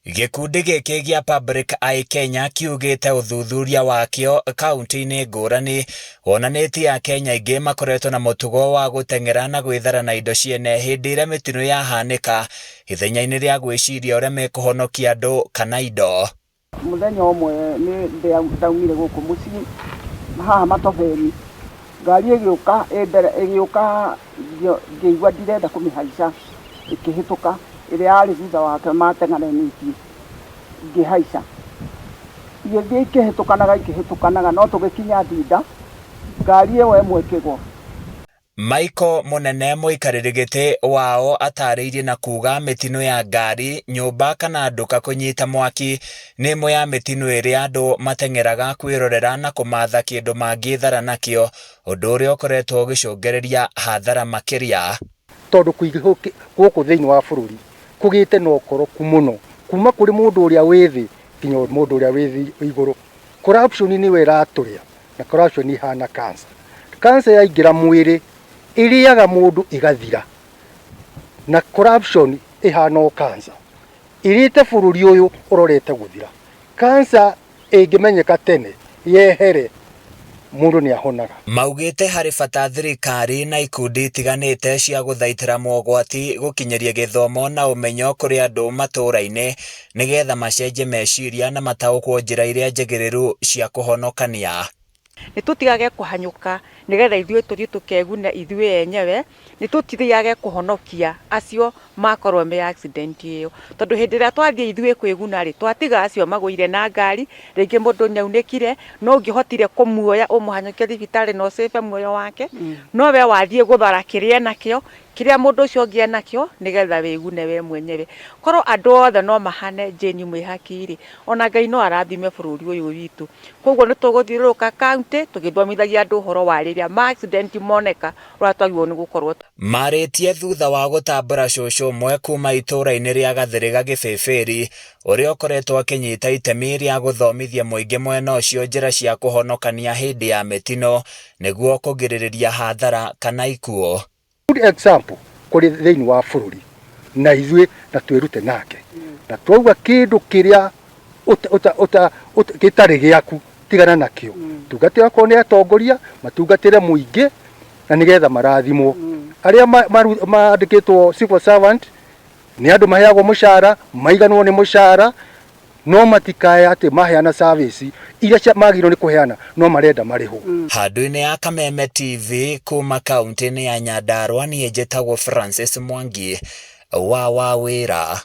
Gĩkundi gĩkĩ gĩa Public Eye Kenya kiugĩte ũthuthuria wakĩo kaunti-inĩ ngũrani wonanĩtie Akenya aingĩ makoretwo na mũtugo wa gũteng'era na gwĩthara na indo ciene hĩndĩ ĩrĩa mĩtino yahanĩka ithenya-inĩ rĩa gwĩciria ũrĩa mekũhonokia andũ kana indo. Mũthenya ũmwe nĩ ndaumire gũkũ mũciĩ haha Matobeni, ngari ĩgĩũka ĩ mbere ĩgĩũka ngĩigua ndirenda kũmĩhaica, ĩkĩhĩtũka, ĩrĩa yarĩ thutha wake mateng'eranĩtie ngĩhaica. Igĩthiĩ ikĩhĩtũkanaga ikĩhĩtũkanaga no tũgĩkinya Ndinda, ngari ĩyo ĩmwe ĩkĩgwa. Michael Mũnene mũikarĩri gĩtĩ wao atarĩirie na kuga mĩtino ya ngari, nyũmba kana nduka kũnyita mwaki nĩ ĩmwe ya mĩtino ĩrĩa andũ mateng'eraga kwĩrorera na kũmatha kĩndũ mangĩthara nakĩo, ũndũ ũrĩa ũkoretwo ũgĩcũngĩrĩria hathara makĩria. Tondũ gũkũ thĩinĩ wa bũrũri kũgĩte na ũkoroku mũno kuma kũrĩ mũndũ ũrĩa wĩ thĩ nginya mũndũ ũrĩa wĩ igũrũ. Corruption nĩyo ĩratũrĩa na corruption ihana cancer. Cancer yaingĩra mwĩrĩ ĩrĩaga mũndũ ĩgathira na corruption ĩhana o cancer. Ĩrĩte bũrũri ũyũ ũrorete gũthira. Cancer ĩngĩmenyeka tene yehere mũndũ nĩ ahonaga. Maugĩte harĩ bata thirikari na ikundi itiganĩte cia gũthaitĩra mogwati gũkinyĩria gĩthomo na ũmenyo kũrĩ andũ matũũra-inĩ nĩgetha macenjie meciria na mataũkwo njĩra iria njagĩrĩru cia kũhonokania. Nĩ tũtigage kũhanyũka nĩgetha ithuĩ tũthiĩ tũkegune ithuĩ enyewe, nĩ tũtigage kũhonokia acio makorwo me accident ĩyo. Tondũ hĩndĩ ĩrĩa twathiĩ ithuĩ kwĩguna rĩ, twatiga acio magũire na ngari, rĩngĩ mũndũ nĩ aunĩkire, no ũngĩhotire kũmuoya ũmũhanyũkie thibitarĩ na ũ save muoyo wake, no we wathiĩ gũthara kĩrĩa enakĩo, Kĩrĩa mũndũ ũcio ũngĩ enakĩo nĩgetha wĩgune we mwenyewe. Korwo andũ othe no mahane Jane Mwĩhaki-rĩ, ona Ngai no arathime bũrũri ũyũ witũ. Koguo nĩ tũgũthiũrũrũka county tũgĩthomithagia andũ ũhoro wa rĩrĩa ma accident moneka ũrĩa twagĩrĩirwo nĩ gũkorwo. Marĩtie thutha wa gũtambũra cũcũ ũmwe kuma itũra-inĩ rĩa Gathĩrĩga Gĩbĩbĩri, ũrĩa ũkoretwo akĩnyita itemi rĩa gũthomithia mũingĩ mwena ũcio njĩra cia kũhonokania hĩndĩ ya mĩtino nĩguo kũgirĩrĩria hathara kana ikuũ. Good example kũrĩ thĩinĩ wa bũrũri na ithuĩ na twĩrute nake na twauga kĩndũ kĩrĩa gĩtarĩ gĩaku tigana nakĩo tungatĩra okorwo nĩ atongoria matungatĩre mũingĩ na nĩgetha marathimwo arĩa mandĩkĩtwo civil servant nĩ andũ maheagwo mũcara maiganwo nĩ mũcara No matikae atĩ maheana service iria cia magĩrĩirwo nĩ kũheana no marenda marĩhwo. Handũ-inĩ ya Kameme TV kuma kaunti-inĩ ya Nyandarua niĩ njĩtagwo Francis Mwangi wa Wawĩra.